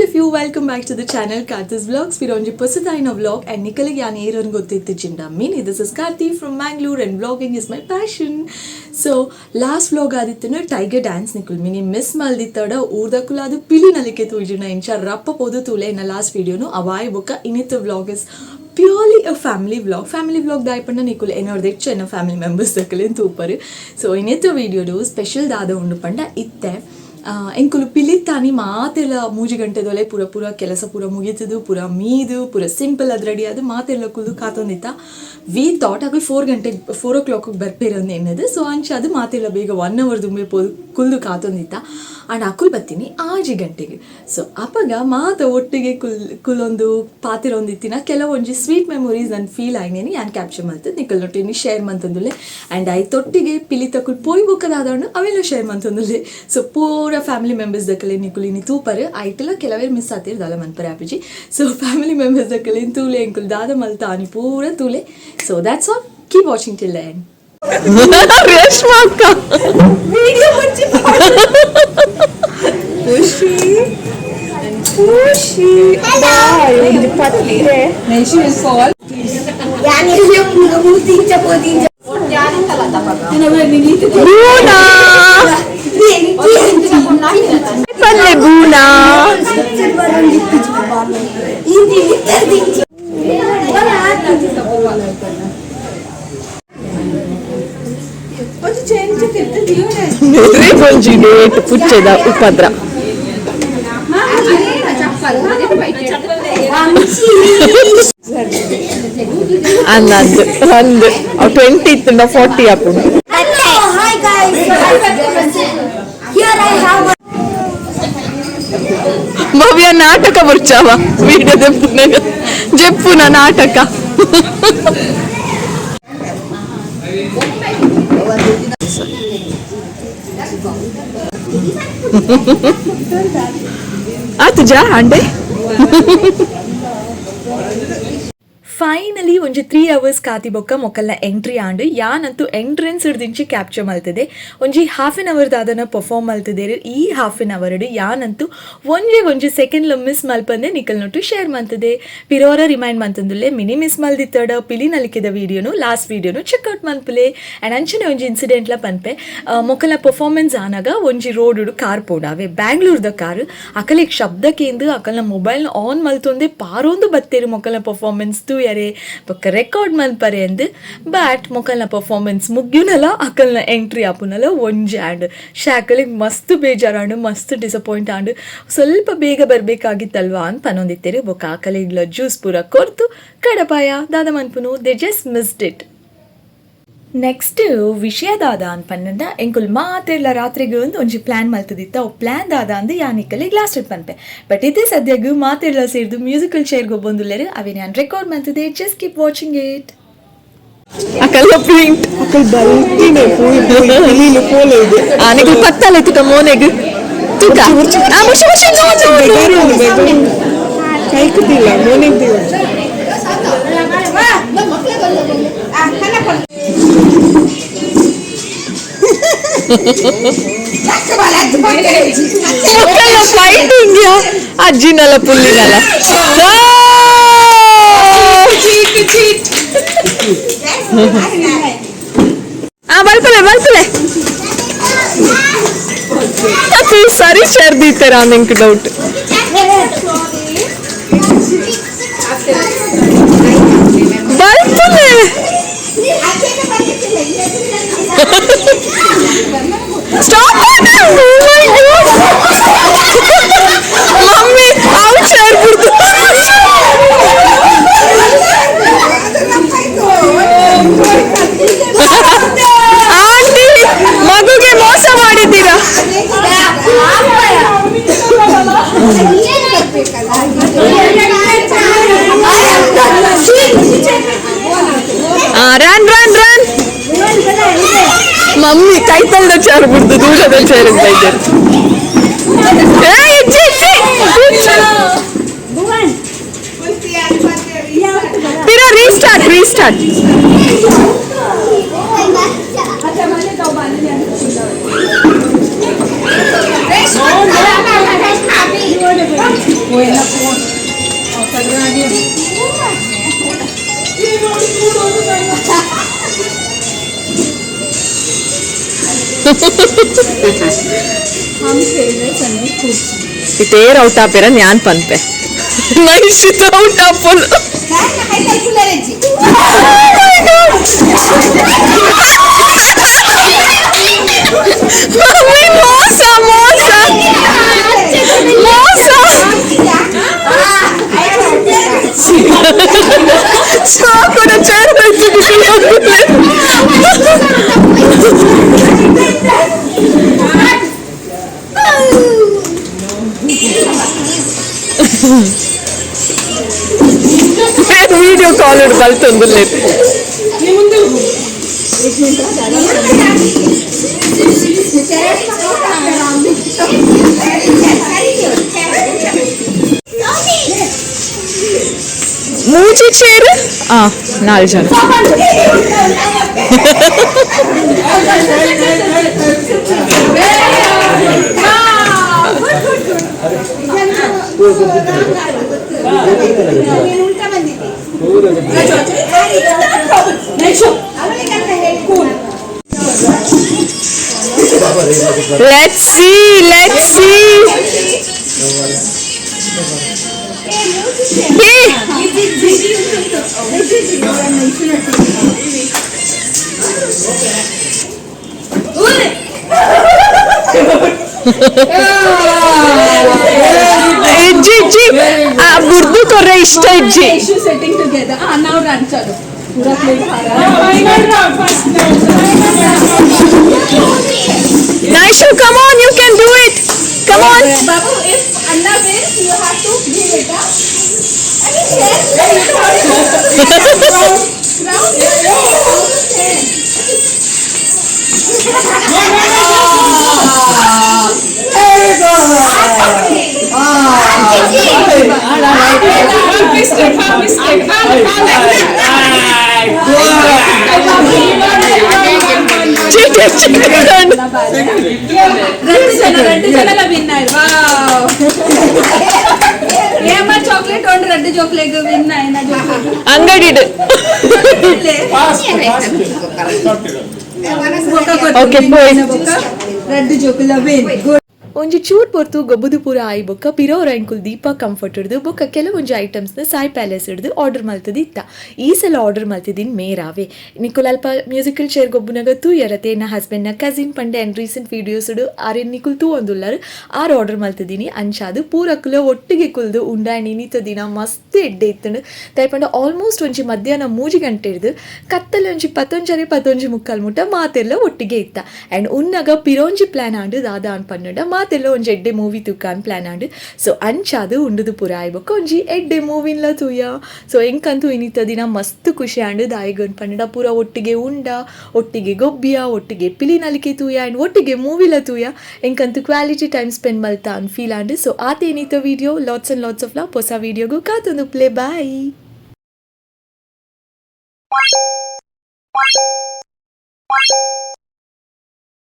All of you, welcome back to the channel Karthi's vlogs. ಪಿರೊಂಜಿ ಪೊಸದಾಯಿನ vlog and ನಿಕಲಿಗೆ ಯಾನ್ Aaron ಗೊತ್ತಿತ್ತಿಜಿಂಡ ಮೀನಿ, this is Karthi from Mangalore and vlogging is my passion. So last vlog ಆದಿತ್ತನ tiger dance. ನಿಕುಲ್ mini miss ಮಲ್ದಿತ್ತಡ ಊರ್ದಕುಲ ಅದು ಪಿಲಿ ನಲಿಕೆ ತೂಜಿನ ಇಂಚ ರಪ್ಪ ಪೋದು ತೂಲೆ ಎನ್ನ last ವಿಡಿಯೋನು. ಅವಾಯ್ ಬೊಕ್ಕ ಇನ್ನಿತ್ತ vlog is purely a family vlog. Family vlog ದಾಯ್ಪಂಡ ನಿಕುಲ್ ಎನ್ನೋರ್ದು ಹೆಚ್ಚು ಎನ್ನ ಫ್ಯಾಮಿಲಿ ಮೆಂಬರ್ಸ್ ದಕಲೇನ್ ತೂಪರು. ಸೊ ಇನ್ನಿತ್ತ ವಿಡಿಯೋಡು ಸ್ಪೆಷಲ್ ದಾದ ಉಂಡು ಪಂಡ, ಇತ್ತೆ ಎಂಕುಲು ಪಿಲಿತ್ತಾನಿ ಮಾತೆಲ್ಲ 3 ಗಂಟೆದೊಲೆ ಪೂರ ಪೂರ ಕೆಲಸ ಪೂರ ಮುಗೀತದು, ಪೂರ ಮೀದು, ಪೂರ ಸಿಂಪಲ್ ಅದು ರೆಡಿ ಅದು ಮಾತೆಲ್ಲ ಕುಲ್ದು ಕಾತೊಂದಿತ್ತ. We thought ಅಗಲ್ 4 ಗಂಟೆಗೆ, 4 ಓ ಕ್ಲಾಕಿಗೆ ಬರ್ಪೇರಂದು ಎನ್ನದು. ಸೊ ಅಂಚ ಅದು ಮಾತೆಲ್ಲ ಬೇಗ 1 ಅವರ್ ದುಂಬೆ ಪೋದು ಕುಲ್ದು ಕಾತೊಂದಿತ್ತ. ಆಂಡ ಅಕುಲ್ ಬತ್ತೀನಿ 6 ಗಂಟೆಗೆ. ಸೊ ಅಪಗ ಮಾತ ಒಟ್ಟಿಗೆ ಕುಲ್ಲೊಂದು ಪಾತಿರೊಂದಿತ್ತಿನ ಕೆಲವೊಂಜಿ ಸ್ವೀಟ್ ಮೆಮೊರೀಸ್ ನನ್ನ ಫೀಲ್ ಆಯ್ನೇನಿ ಯಾನ್ ಕ್ಯಾಪ್ಚರ್ ಮಲ್ತದ್ ನಿಕಲ್ ನೊಟ್ಟಿನಿ ಶೇರ್ ಮಂತೊಂದುಲ್ಲೆ. ಆ್ಯಂಡ್ I ತೊಟ್ಟಿಗೆ ಪಿಲಿ ತಕುಲ್ ಪೋಯ್ ಬೊಕ್ಕದಾದವನು ಅವೆಲ್ಲ ಶೇರ್ ಮಂತೊಂದುಲ್ಲೆ. ಸೊ ಪೂರ ಫ್ಯಾಮಿಲಿ ಮೆಂಬರ್ಸ್ ದಕಲೆ ನಿಕುಲ್ ಇನಿ ತೂಪರ್. ಐಟಲ ಕೆಲವೇರು ಮಿಸ್ ಆತೀರ್ ದಾಲ ಮನ್ಪರೆ ಆಪಿಜಿ. ಸೊ ಫ್ಯಾಮಿಲಿ ಮೆಂಬರ್ಸ್ ದಕಲೆ ತೂಲೆ, ಎಂಕುಲ್ ದಾದ ಮಲ್ತ ಆನಿ ಪೂರ ತೂಲೆ. So that's all, keep watching till the end. Reshma ಅಕ್ಕ. ವಿಡಿಯೋ. ಖುಷಿ ಖುಷಿ ಬಾಯ್ ಒಂದು ಪತ್ತೆ. Yani ಮೂರು. ಬೂನಾ ಪಲ್ಲೆ ಬೂನಾ. ಒಂಜಿ ಡೇಟ್ ಪುಚ್ಚೆದ ಉಪದ್ರ. ಅನ್ನಂದು ಒಂದು 20 ಇತ್ತು, 40 ಆಪುಂಡು. Hello, hi guys. Here I have a ಭವ್ಯ ನಾಟಕ ಬರ್ಚಾವ ವಿಡಿಯೋ ದೆಪ್ಪುನಾಗ ಜೆಪ್ಪುನ ನಾಟಕ. ಆತು ಜಾ ಅಂಡೆ. ಫೈನಲಿ ಒಂಜಿ 3 ಅವರ್ಸ್ ಕಾತಿ ಬೊಕ್ಕ ಮೊಕಲ್ನ ಎಂಟ್ರಿ ಆಂಡ್. ಯಾನಂತೂ ಎಂಟ್ರೆನ್ಸ್ ಹಿಡ್ದಿಂಚಿ ಕ್ಯಾಪ್ಚರ್ ಮಲ್ತದೆ. ಒಂಜಿ ಹಾಫ್ ಆನ್ ಅವರ್ ದಾದನ ಪರ್ಫಾರ್ಮ್ ಮಲ್ತದೇರು. ಈ ಹಾಫ್ ಆನ್ ಅವರ್ ಯಾನಂತೂ ಒಂಜೆ ಒಂಜಿ ಸೆಕೆಂಡ್ ಮಿಸ್ ಮಲ್ಪಂದೆ ನಿಕಲ್ nut share ಮಲ್ತದೆ. ಪಿರೋರ remind ಮಂತಂದುಲ್ಲೆ, mini miss ಮಲ್ದಿತ್ತಡ ಪಿಲಿ ನಲಿಕೆದ ವಿಡಿಯೋನು, ಲಾಸ್ಟ್ ವಿಡಿಯೋನು ಚೆಕ್ಔಟ್ ಮನ್ಪುಲೆ. ಆ್ಯಂಡ್ ಅಂಚನೆ ಒಂಜಿ ಇನ್ಸಿಡೆಂಟ್ಲ ಪನ್ಪೆ. ಮೊಕಲ್ನ ಪರ್ಫಾರ್ಮೆನ್ಸ್ ಆನಾಗ ಒಂಜಿ ರೋಡ್ ಕಾರ್ ಪೋಡಾವೆ, ಬ್ಯಾಂಗ್ಳೂರ್ದ ಕಾರ್. ಅಕಲಿಗೆ ಶಬ್ದಕ್ಕೇಂದು ಅಕಲ್ನ ಮೊಬೈಲ್ ಆನ್ ಮಲ್ತೊಂದೆ ಪಾರೊಂದು ಬತ್ತೇರು ಮೊಕಲ್ನ ಪರ್ಫಾರ್ಮೆನ್ಸ್ ತೂಯರೆ ಬೊಕ್ಕ ರೆಕಾರ್ಡ್ ಮಲ್ಪರೆ ಅಂದ್. ಬಟ್ ಮೊಕಲ್ನ ಪರ್ಫಾರ್ಮೆನ್ಸ್ ಮುಗ್ಯುನಲ ಅಕಲ್ನ ಎಂಟ್ರಿ ಆಪುನಲ ಒಂಜಿ ಆಂಡ್. ಶಾಕಲಿಗೆ ಮಸ್ತ್ ಬೇಜಾರಾಂಡು, ಮಸ್ತ್ ಡಿಸಪಾಯಿಂಟ್ ಆಂಡ್. ಸ್ವಲ್ಪ ಬೇಗ ಬರಬೇಕಾಗಿತ್ತಲ್ವಾ ಅಂತ ಪನೊಂದಿತ್ತೇರು. ಬೊಕ್ಕ ಆಕಲಿಗ್ಲ ಜ್ಯೂಸ್ ಪೂರ ಕೊರ್ತು ಕಡಪಾಯ. ದಾದ ಮನ್ಪುನು, they just missed it. Next ವಿಷಯ ದಾದ ಅಂತ ಪನ್ನಂಡ, ಎಂಕುಲ್ ಮಾತೆಲ್ಲ ರಾತ್ರಿಗೆ ಒಂದು ಒಂಜಿ ಪ್ಲಾನ್ ಮಲ್ತದಿತ್ತ. ಅವು ಪ್ಲಾನ್ ದಾದ ಅಂದ್ ಯಾನಿಕ್ಕಲ್ಲಿ ಲಾಸ್ಟ್ ಪನ್ಪೆ. ಬಟ್ ಇದೇ ಸದ್ಯಗ್ ಮಾತೆಲ್ಲ ಸೇರ್ದು ಮ್ಯೂಸಿಕಲ್ ಚೇರ್ ಗೊಬ್ಬೊಂದುಲ್ಲೆರ್. ಅವೇನ್ ಯಾನ್ ರೆಕಾರ್ಡ್ ಮಲ್ತದೆ, just keep watching it. ಅಕಲ್ಲ print. ಅಕಲ್ ಬಲ್ತಿನೆ ಪೋಯಿ ಪೋಯಿ ಪಿಲಿಲು ಪೋಲೆ ಇದೆ. ಆ ನಿಕಲ್ ಪತ್ತಲೆ ತುಕ ಮೋನೆಗ್ ತುಕ. ಆ ಮುಷಿ ಮುಷಿ, ನೋ ನೋ. ಬೆಗರು ಬೆಗರು ಕೈಕುದಿಲ್ಲ ಮೋನೆಗ್. ಮೊಕಲ್ನ ಫೈಟಿಂಗ್ ಅಜ್ಜಿನಲ್ಲ ಪುಲ್ಲಿನಲ್ಲ. ಆ ಬಲ್ಪಲೆ ಬಲ್ಪಲೆ ಅದು ಸರಿ ಚೇರ್ ದೀತಾರ ಅಂದ್ ಡೌಟ್. ಬಲ್ಪಲೆ. Stop it! Oh my God! Mummy, ಅವು ಚೇರ್ ಬಿಡ್ತು. ಆಂಟಿ, ಮಗುಗೆ ಮೋಸ ಮಾಡಿದ್ದೀರಾ. Run run run. Mummy ಕೈತಲ್ದ chair ಬಿಡ್ತು, ದೂರದ ಚೇರ್ ಅಂತ ಇದ್ದಾರೆ. ಏ, ಇಜ್ಜಿ, ಇಜ್ಜಿ. ಪಿರ ರೀಸ್ಟಾರ್ಟ್ ರೀಸ್ಟಾರ್ಟ್. ಇತೇರ್ ಔಟ್ ಆಪೇರ ನ್ಯಾನ್ ಪನ್ಪೆ ನೈಶಿತ ಔಟ್ ಆಪುಲ್. ಮೋಸ ಮೋಸ ಮೋಸ. ಕೂಡ ಚೇರ್. Video call ಬಲ್ತೊಂದು. ಮೂಜಿ ಚೇರ್ ಆ ನಾಲ್ ಜನ. Let's see, let's see. Hey! ಇಜ್ಜಿ ಇಜ್ಜಿ, ಆ ಬುರ್ದು ಕೊರ್ರೆ ಇಷ್ಟ ಇಜ್ಜಿ. Setting together. Ah, now run, chalo. Pura plate hara. Naishu, come on, you can do it. Come on. Babu, if Anna wins, you have to give it up. I mean, yes. Round, round. Cheater, cheater. రెండు జన రెండు జనల winner. Wow, ఏమా chocolate ಒಂದು రెండు chocolate win అయిన chocolate. ಅಂಗಡಿಡು. Okay, ಪೋಯ್. రెండు ಜೋಕುಲ win. Good. ಒಂಜಿ ಚೂರ್ ಪೊರ್ತು ಗೊಬ್ಬುದು ಪೂರ ಆಯಿ ಬೊಕ್ಕ ಪಿರೋರ ಎಂಕುಲ್ ದೀಪ ಕಂಫರ್ಟ್ ಹಿಡ್ದು ಬೊಕ್ಕ ಕೆಲವೊಂಜಿ ಐಟಮ್ಸ್ನ ಸಾಯಿ ಪ್ಯಾಲೇಸ್ ಹಿಡ್ದು ಆರ್ಡರ್ ಮಲ್ತದಿತ್ತ. ಈ ಸಲ ಆರ್ಡರ್ ಮಲ್ತಿದ್ದೀನಿ ಮೇರಾವೆ. ನಿಕುಲ್ ಅಲ್ಪ ಮ್ಯೂಸಿಕಲ್ ಚೇರ್ ಗೊಬ್ಬುನಗ ತೂಯರತೆ, ಎನ್ನ ಹಸ್ಬೆಂಡ್ನ cousin Pande and recent videos ಆರೆನ್ ನಿಕುಲ್ ತೂ ಒಂದುಲ್ಲಾರು, ಆರ್ ಆರ್ಡರ್ ಮಲ್ತಿದ್ದೀನಿ. ಅಂಚಾದು ಪೂರಕ್ಕುಲ ಒಟ್ಟಿಗೆ ಕುಲ್ದು ಉಂಡ. ಆ್ಯಂಡ್ ಇನಿತ ದಿನ ಮಸ್ತ್ ಎಡ್ಡೆ ಇತ್ತಂಡು. ದಯಪಂಡ ಆಲ್ಮೋಸ್ಟ್ ಒಂಜಿ ಮಧ್ಯಾಹ್ನ 3 ಗಂಟೆ ಹಿಡ್ದು ಕತ್ತಲೆ ಒಂಜಿ ಪತ್ತೊಂಜರೆ ಪತ್ತೊಂಜಿ ಮುಕ್ಕಾಲ್ ಮುಟ್ಟ ಮಾತೆಲ್ಲ ಒಟ್ಟಿಗೆ ಇತ್ತ. ಆ್ಯಂಡ್ ಉನ್ನಗ ಪಿರೋಂಜಿ ಪ್ಲಾನ್ ಆಂಡು. ದಾದ ಅನ್ ಪನ್ನುಂಡ, ಮಾತೆಲ್ಲ ಒಂಜಿ ಎಡ್ಡೆ ಮೂವಿ ತೂಕಾನ್ ಪ್ಲಾನ್ ಆಂಡು. ಸೊ ಅಂಚಾದು ಉಂಡುದು ಪೂರ ಆಯ್ಬೊಕ್ಕ ಒಂಜಿ ಎಡ್ಡೆ ಮೂವಿನ್ಲ ತೂಯ. ಸೊ ಎಂಕಂತೂ ಇನಿತ ದಿನ ಮಸ್ತ್ ಖುಷಿ ಆಂಡು. ದಾಯಿಗನ್ ಪನ್ನುಂಡ, ಪೂರ ಒಟ್ಟಿಗೆ ಉಂಡ, ಒಟ್ಟಿಗೆ ಗೊಬ್ಬಿಯ, ಒಟ್ಟಿಗೆ ಪಿಲಿ ನಲಿಕೆ ತೂಯ ಆ್ಯಂಡ್ ಒಟ್ಟಿಗೆ ಮೂವಿಲ ತೂಯ. ಎಂಕಂತೂ quality time spend ಮಲ್ತ ಅನ್ ಫೀಲ್ ಆಂಡು. ಸೊ ಆತ ಇನಿತ video. Lots and lots of love. ಹೊಸ ವೀಡಿಯೋಗೂ ಕಾತೊಂದು ಪ್ಲೇ. ಬಾಯ್.